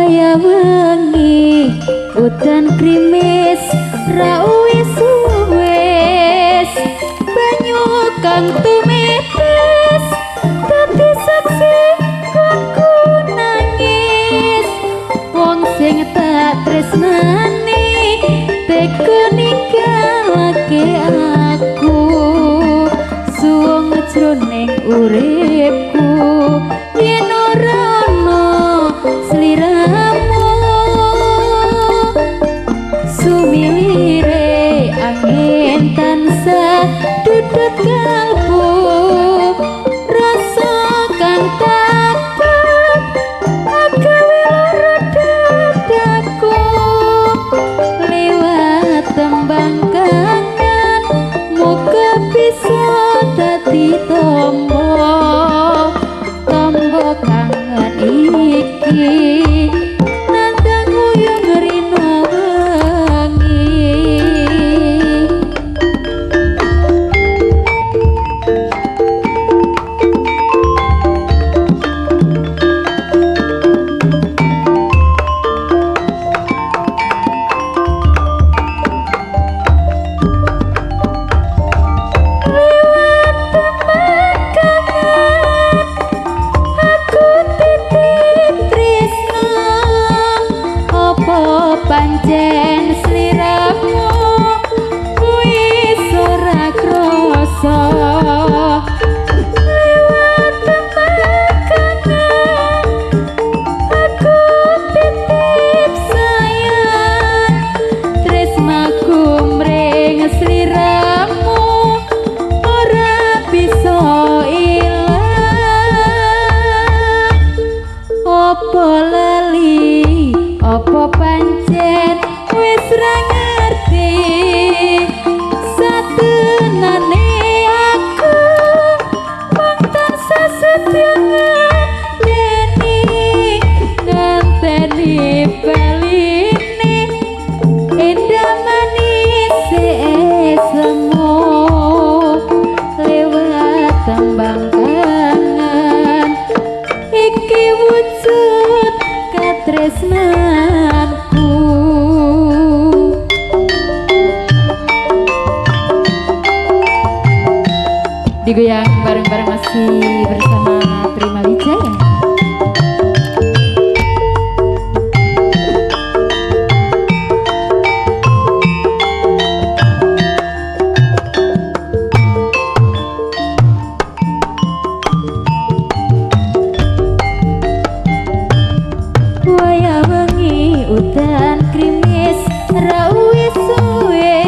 Waya wengi udan krimis ra wis wis banyu kang tumites dadi saksi konku nangis wong sing tak tresnani tega ninggalake aku suwung jroning uripku yen ora ana sliramu sumilire angin tansah dudut kalbu rasa kang tapat agawe lara dadaku liwat tembang kangen muga bisa dadi tombo tombo kangen iki nandang uyung rino wengi. Lewat tembang kangen aku titip tresno apa pancen sliramu kuwi ora krasa lewat tembang kangen aku titip sayang tresnaku mring sliramu ora bisa ilang apa lali apa pancen wis ra ngerti satenane aku mung tansah setya ngenteni ngenteni baline endah manis esemu lewat tembang kangen iki wujud katresnanku. Digoyang bareng-bareng masih bersama Prima Wijaya. Waya wengi udan krimis ra wis suwe